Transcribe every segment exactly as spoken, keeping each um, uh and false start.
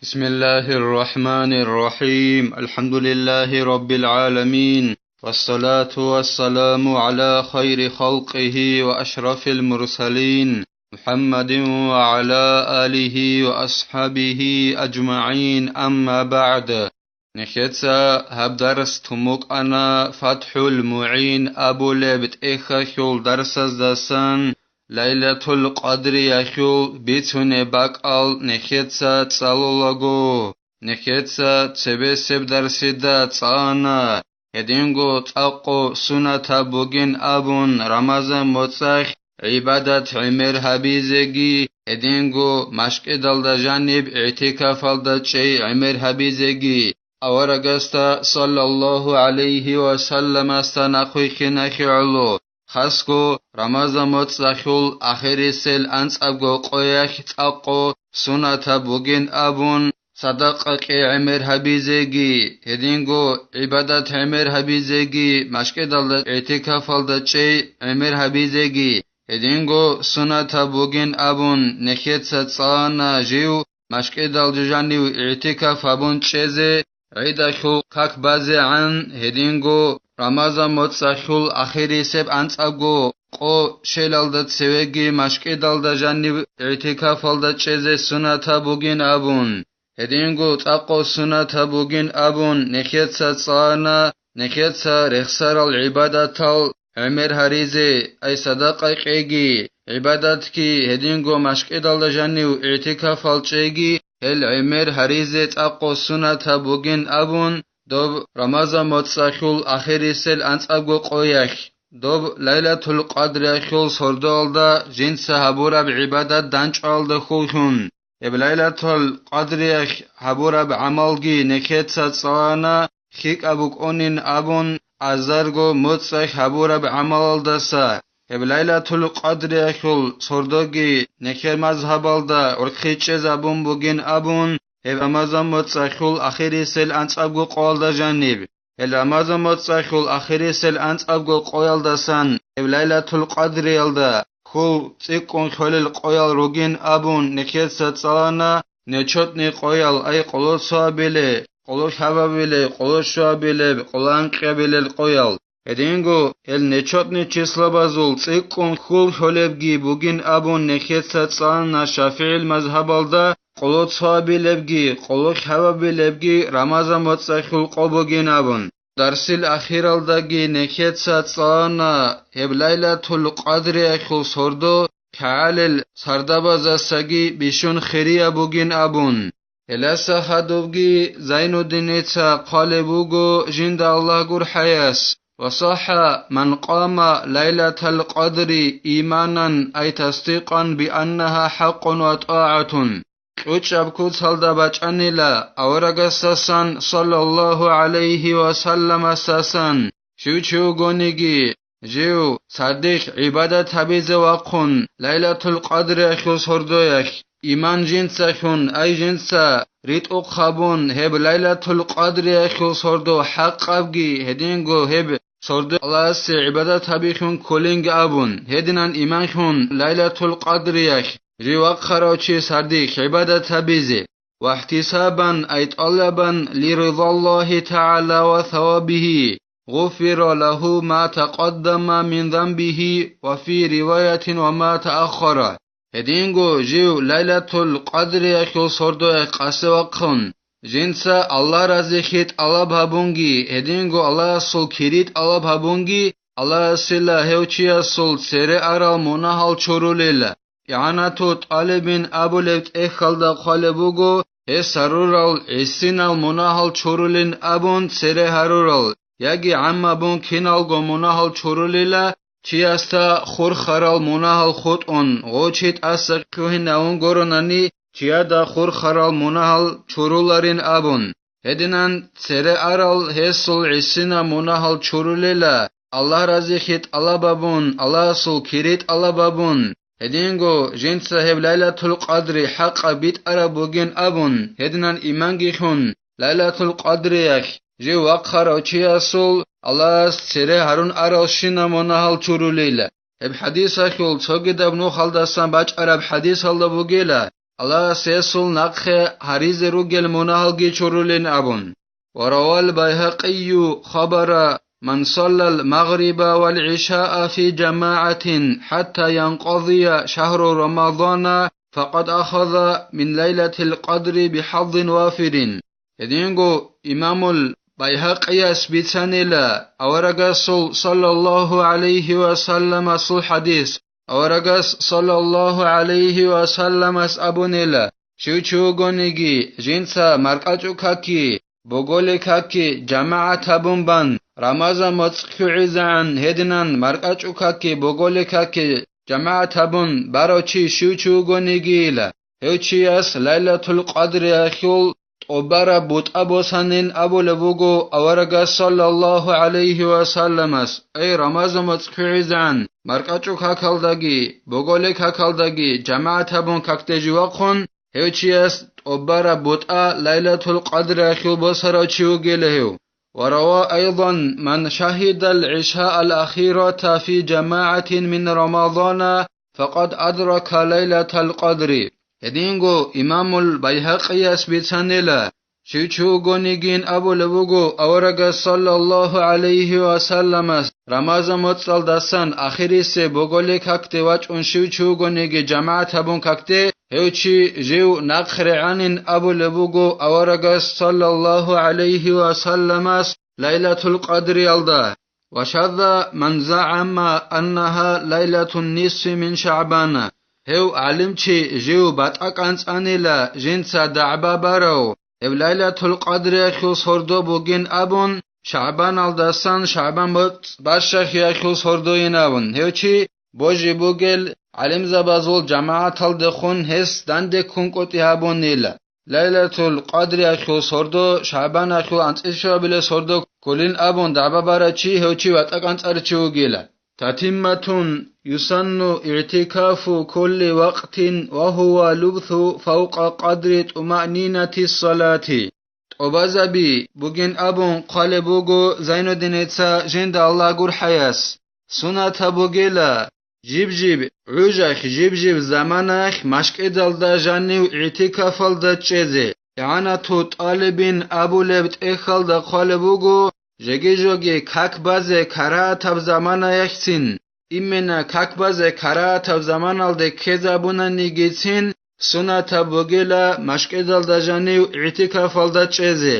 بسم الله الرحمن الرحيم. الحمد لله رب العالمين. والصلاة والسلام على خير خلقه وأشرف المرسلين محمد وعلى آله وأصحابه أجمعين. أما بعد. Нехеца гьаб дарс тун букӀана ФатхӀул МугӀин абулеб тӀехьалъул дарсаздасан, Лайлатул Къадриялъул бицунеб бакӀал нехеца цӀалулаго. Нехеца цебесеб дарсида цӀана, гьединго цӀакъго сунатаб бугин абун, Рамазан моцӀалъ гӀибадат гӀемер гьабизеги, гьединго машкӀидалда жаниб игӀтикафалда чӀей гӀемер гьабизеги, аварагасда саллаллагьу гӀалайгьи ва салламасда нахъвихьинахье гӀоло, хасго Рамазан моцӀалъул ахирисел анцӀабго къоялъ цӀакъго сунатаб бугин абун, садакъа кьей гӀемер гьабизеги, гьединго гӀибадат гӀемер гьабизеги, машкӀидалда игӀтикафалда чӀей гӀемер гьабизеги, гьединго сунатаб бугин абун, нехеца цӀана жив машкӀидал жанив игӀтикаф гьабун чӀезе, гӀидалъул как базегӀан, гьединго Рамазан моцӀалъул ахирисеб анцӀабго къо щелалда цевеги машкӀидалда жанив игӀтикафалда чӀезе сунатаб бугин абун, гьединго цӀакъго сунатаб бугин абун, нехеца цӀана, нехеца рехсарал гӀибадатал гӀемер гьаризе, ай садакъа кьеги, гӀибадатги, гьединго машкӀидалда жанив игӀтикафал чӀеги, гьел гӀемер гьаризе цӀакъго сунатаб бугин абун, доб Рамазан моцӀалъул ахирисел анцӀабго къоялъ, доб Лайлатул Къадриялъул сордоялда жинца гьабураб гӀибадат данчӀвалда хьуллъун. Гьеб Лайлатул Къадриялъ гьабураб гӀамалги нехеца цӀана, лъикӀаб букӀунин абун, азарго моцӀалъ гьабураб гӀамалалдаса, гьеб Лайлатул Къадриялъул сордоги нехер мазгьабалда гӀурхъи чӀезабун бугин абун, гьеб Рамазан моцӀалъул ахирисел анцӀабго къоялда жаниб. Гьел Рамазан моцӀалъул ахирисел анцӀабго къоялдасан гьеб Лайлатул Къадриялда хьул цӀикӀкӀун хьолел къоял ругин абун нехеца цӀалана, нечетни къоял, ай къоло цоабиле, къоло лъабабиле, къоло щуабилеб, къоло анкьабилел къоял. Гьединго гьел нечетни числобазул цӀикӀкӀун хьул хьолебги бугин абун нехеца цӀалана ШафигӀил мазгьабалда, къоло цоабилебги, къоло лъабабилебги Рамазан моцӀалъул къо бугин абун. Дарсил ахиралдаги нехеца цӀалана гьеб Лайлатул Къадриялъул сордо кагӀалел сардабазасаги бищун хирияб бугин абун. Гьеласа хадубги Зайнуддиница хъвалеб буго жинда Аллагь гурхӀаяс: «Ва сахха ман къама Лайлатал Къадри иманан, ай тасдикъан би аннаха хӀакъун ва тӀагӀатун». КьучӀаб куцалда бачӀанила аварагасдасан, саллаллагьу гӀалайгьи ва салламасдасан, щив чи вугониги, жив цадихъ гӀибадат гьабизе вахъун Лайлатул Къадриялъул сордоялъ, иман жинцалъун, ай жинца ритӀухъ гьабун, гьеб Лайлатул Къадриялъул сордо хӀакъабги, гьединго гьеб сордо Аллагьасе гӀибадат гьабихьун кколинги абун, гьединан иманлъун Лайлатул Къадриялъ жив вахъарав чи сардихъ гӀибадат гьабизе. واحتسابا أي طلبا لرضا الله تعالى وثوابه، غفر له ما تقدم من ذنبه، وفي رواية وما تأخر. Гьединго жив Лайлатул Къадриялъул сордоялъ къасе вахъун, жинца Аллагь разилъи тӀалаб гьабунги, гьединго Аллагьасул кири тӀалаб гьабунги, Аллагьасила гьев чиясул цере арал мунагьал чурулила. ИгӀанату тӀалибин абулеб тӀехьалда хъвалеб буго, гьес гьарурал гӀисинал мунагьал чурулин абун цере гьарурал, яги гӀаммабун киналго мунагьал чурулила, чиясда хурхарал мунагьал хутӀун, гъо чи тӀаса лъугьинавун гуронани, чияда хурхарал мунагьал чуруларин абун. Гьединан цере арал гьесул гӀисина мунагьал чурулела, Аллагь разихъи тӀалабабун, Аллагьасул кири тӀалабабун, гьединго жинца гьеб Лайлатул Къадри хӀакъаб битӀараб бугин абун, гьединан иманги лъун, Лайлатул Къадриялъ жив вахъарав чиясул Аллагьас цере гьарун аралщина мунагьал чурулила. Гьеб хӀадисалъул цогидаб нухалдасан бачӀараб хӀадисалда бугила, Аллагьас гьесул нахъе гьаризе ругел мунагьалги чурулин абун. وروى البيهقي خبر من صلى المغرب والعشاء في جماعة حتى ينقضي شهر رمضان فقد أخذ من ليلة القدر بحظ وافر. Гьединго имамул Байгьакъияс бицанила аварагасул саллаллагьу гӀалайгьи ва салламасул хӀадис. Аварагас саллаллагьу гӀалайгьи ва салламас абунила: «Щив чи вугониги, жинца маркӀачӀул какги, боголил какги жамагӀат гьабун бан, Рамазан моцӀ хьугӀизегӀан гьединан маркӀачӀул какги, боголил какги жамагӀат гьабун барав чи щив чи вугонигийила, гьев чияс Лайлатул Къадриялъул тӀубараб бутӀа босанин», абулеб буго аварагас саллаллагьу гӀалайгьи ва салламас: «Эй, Рамазан моцӀ хьугӀизегӀан, маркӀачӀул какалдаги, боголил какалдаги жамагӀат гьабун какде жив вахъун, гьев чияс тӀубараб бутӀа Лайлатул Къадриялъул босарав чи вугила гьев». وروى أيضا من شهد العشاء الأخيرة في جماعة من رمضان فقد أدرك ليلة القدر. Гьединго имамул Байгьакъияс бицанила: «Щив чи вугонигин», абулеб буго аварагас саллаллагьу гӀалайгьи ва салламас, Рамазан моцӀалдасан ахирисеб боголил какде вачӀун щив чи вугониги жамагӀат гьабун какде, гьев чи жив нахърегӀанин абулеб буго аварагас саллаллагьу гӀалайгьи ва салламас Лайлатул Къадриялда. وشذ من زعم أنها ليلة النصف من شعبان. Гьев гӀалимчи жив батӀа кӀанцӀанила жинца дагӀба барав, гьеб Лайлатул Къадриялъул сордо бугин абун, ШагӀбаналдасан ШагӀбан моцӀ бащахьиялъул сордойин абун, гьев чи божи бугел гӀалимзабазул жамагӀаталдехун гьес данде ккун къотӀи гьабунила. Лайлатул Къадриялъул сордо ШагӀбаналъул анцӀила щуабилеб сордо кколин абун дагӀба барав чи гьев чи батӀа кӀанцӀарав чи вугила. تتمة يسن اعتكاف كل وقت وهو لبث فوق قدر طمأنينة الصلاة. ТӀубазаби бугин абун хъвалеб буго Зайнуддиница жинда Аллагь гурхӀаяс. Сунатаб бугила, жиб-жиб гӀужахь, жиб-жиб заманаялъ машкӀидалда жанив игӀтикафалда чӀезе. ИгӀанату тӀалибин абулеб тӀехьалда хъвалеб буго, жеги-жоги как базе карагьатаб заманаялъцин, именно как базе карагьатаб заманалде ккезабунанигицин, сунатаб бугила машкӀидалда жанив игӀтикафалда чӀезе.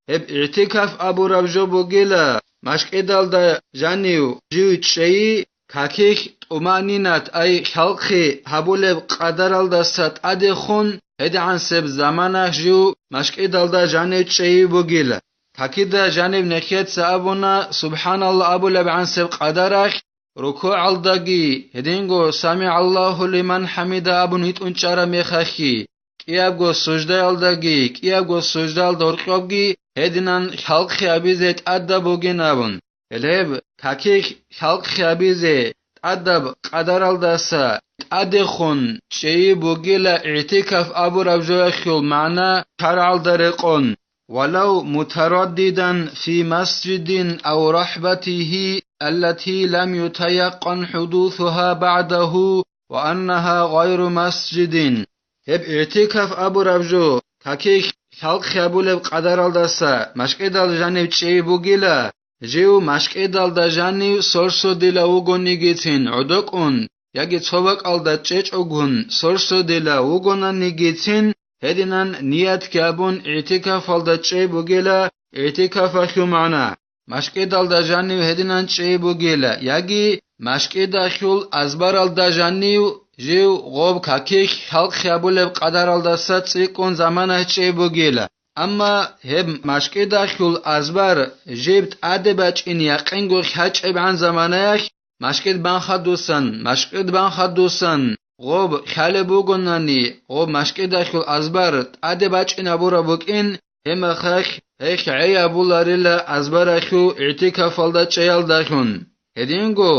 Гьеб игӀтикаф абураб жо бугила, машкӀидалда жанив жив чӀейи, какихь тӀумаънинат, ай хӀалхъи гьабулеб къадаралдаса тӀадехун, гьедигӀансеб заманаялъ жив машкӀидалда жанив чӀейи бугила. Какида жанив нехеца абуна, субхӀаналла абулебгӀансеб къадаралъ, рукугӀалдаги, гьединго «СамигӀаллагьу лиман хӀамида» абун гьитӀун чӀараб мехалъги, кӀиябго суждаялдаги, кӀиябго суждаялда гьоркьобги гьединан хӀалхъи гьабизе тӀадаб бугин абун. Гьелеб какихь хӀалхъи гьабизе тӀадаб къадаралдаса тӀадехун чӀейи бугила игӀтикаф абураб жоялъул магӀна шаргӀалда рекъон. ولو مترددا في مسجد أو رحبته التي لم يتيقن حدوثها بعده وأنها غير مسجد. Гьеб игӀтикаф абураб жо, какихь хӀалхъи гьабулеб къадаралдаса машкӀидал жанив чӀей бугила, жив машкӀидалда жанив сорсодила вугонигицин гӀодокӀун, яги цо бакӀалда чӀечӀогун сорсодила вугонанигицин, гьединан ниятги абун игӀтикафалда чӀей бугила, игӀтикафалъул магӀна, машкӀидалда жанив гьединан чӀей бугила, яги машкӀидалъул азбаралда жанив жив гъоб какихь хӀалхъи гьабулеб къадаралдаса цӀикӀкӀун заманаялъ чӀей бугила. Амма гьеб машкӀидалъул азбар жиб тӀаде бачӀин якъинго хьачӀебгӀан заманаялъ, машкӀид бан хадусан, машкӀид бан хадусан, гъоб хьалеб бугонани, гъоб машкӀидалъул азбар тӀаде бачӀин абураб букӀин, гьеб мехалъ гьелъ гӀей абуларила азбаралъул игӀтикафалда чӀеялдалъун. Гьединго,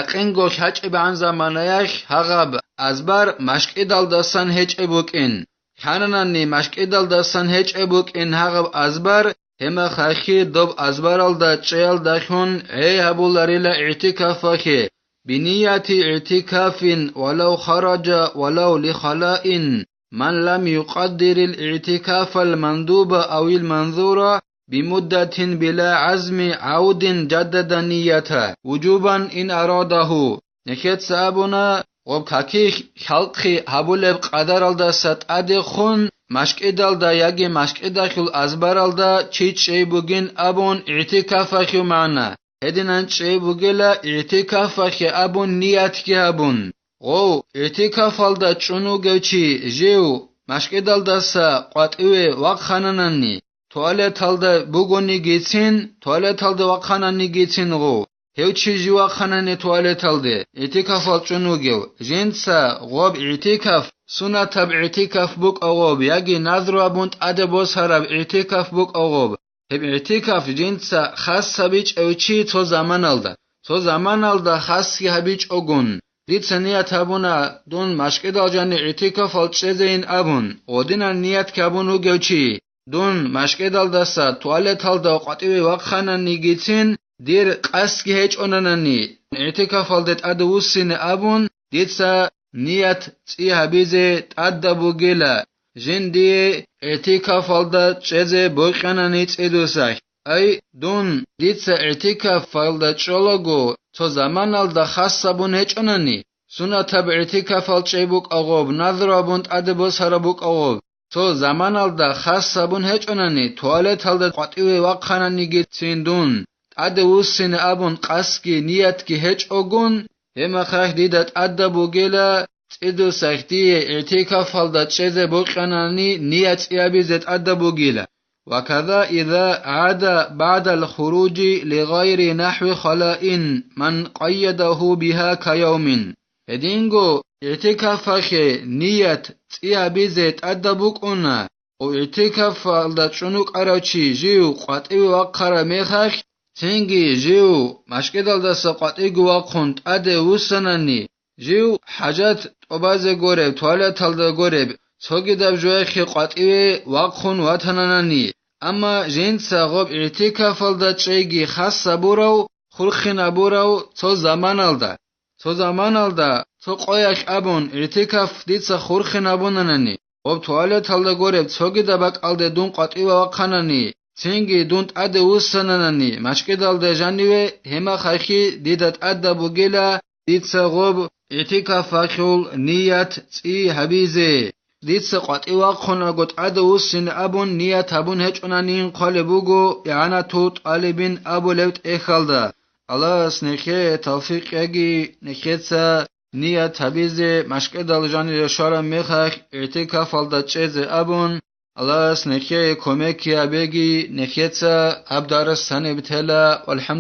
якъинго хьачӀебгӀан заманаялъ гьагъаб азбар машкӀидалдасан гьечӀеб букӀин. Хананани машкӀидалдасан гьечӀеб букӀин гьагъаб азбар, гьеб мехалъги доб азбаралда чӀеялдалъун гӀей гьабуларила игӀтикафалъе, بنية اعتكاف ولو خرج ولو لخلاء من لم يقدر الاعتكاف المندوب أو المنذور بمدة بلا عزم عود جدد النية وجوبا إن أراده. Нехеца абуна, гъоб каки хӀалхъи гьабулеб къадаралдаса тӀадехун, машкӀидалда яги машкӀидахул азбаралда чи чӀей бугин абун игӀтикафалъул магӀна. Гьединан чӀей бугела игӀтикафалъе абун ниятги гьабун. Гъов, игӀтикафалда чӀун вугев чи жив машкӀидалдаса къватӀиве вахъананани, туалеталда бугонигицин, туалеталда вахъананигицин гъов, гьев чи жив вахъанани туалеталде, игӀтикафал чӀун вугев, жинца гъоб игӀтикаф, сунатаб игӀтикаф букӀа гъоб яги назру абун тӀаде босараб игӀтикаф букӀа гъоб, гьеб игӀтикаф жинца хас гьабичӀев чи цо заманалда, цо заманалда хасги гьабичӀогун, дица ният гьабуна дун машкӀидал жанив игӀтикафал чӀезейин абун, гъодинан ниятги гьабун вугев чи, дун машкӀидалдаса туалеталда къватӀиве вахъананигицин, дир къасдги гьечӀонанани, игӀтикафалде тӀаде вуссине абун, дица ният цӀи гьабизе тӀадаб бугила, жиндие игӀтикафалда чӀезе бокьанани цӀидусахь. Ай, дун, дица игӀтикафалда чӀолаго, цо заманалда хас гьабун гьечӀонани, сунатаб игӀтикафал чӀей букӀа гъоб, назру абун тӀаде босараб букӀа гъоб, цо заманалда хас гьабун гьечӀонани, туалеталда къватӀиве вахъананигицин дун, тӀаде вуссине абун къасдги ниятги гьечӀогун, гьеб мехалъ дида тӀадаб бугила, цӀидусахь дие игӀтикафалда чӀезе бокьанани ният цӀи гьабизе тӀадаб бугила. وكذا إذا عاد بعد الخروج لغير نحو خلاء من قيده بها كيوم. Гьединго игӀтикафалъе ният цӀи гьабизе тӀадаб букӀуна, ва игӀтикафалда чӀун вукӀарав чи жив къватӀиве вахъараб мехалъ, цинги жив машкӀидалдаса къватӀиве вахъун тӀаде вуссанани, жив хӀажат тӀубазе гуреб, туалеталда гуреб, цогидаб жояхъе къватӀиве вахъун ватананани, амма жинца гъоб игӀтикафалда чӀейги хас гьабурав, хурхин гьабурав цо заманалда, цо заманалда, цо къоялъ абун, игӀтикаф дица хурхин гьабунанани, гъоб туалеталда гуреб цогидаб бакӀалде дун къватӀиве вахъанани, цинги дун тӀаде вуссананани, машкӀидалда жаниве, гьеб мехалъ дида тӀадаб бугила, дица гъоб игӀтикафалъул ният цӀи гьабизе. Дица къватӀиве вахъунаго тӀаде вуссине абун ният гьабун гьечӀонанин хъвалеб буго ИгӀанату тӀалибин абулеб тӀехьалда. Аллагьас нехее тавфикъ яги, нехеца ният гьабизе машкӀидал жанире щвараб мехалъ игӀтикафалда чӀезе абун, Аллагьас нехее кумекги гьабеги, нехеца гьаб дарс гьаниб тела. ВалхӀамдулиллагь.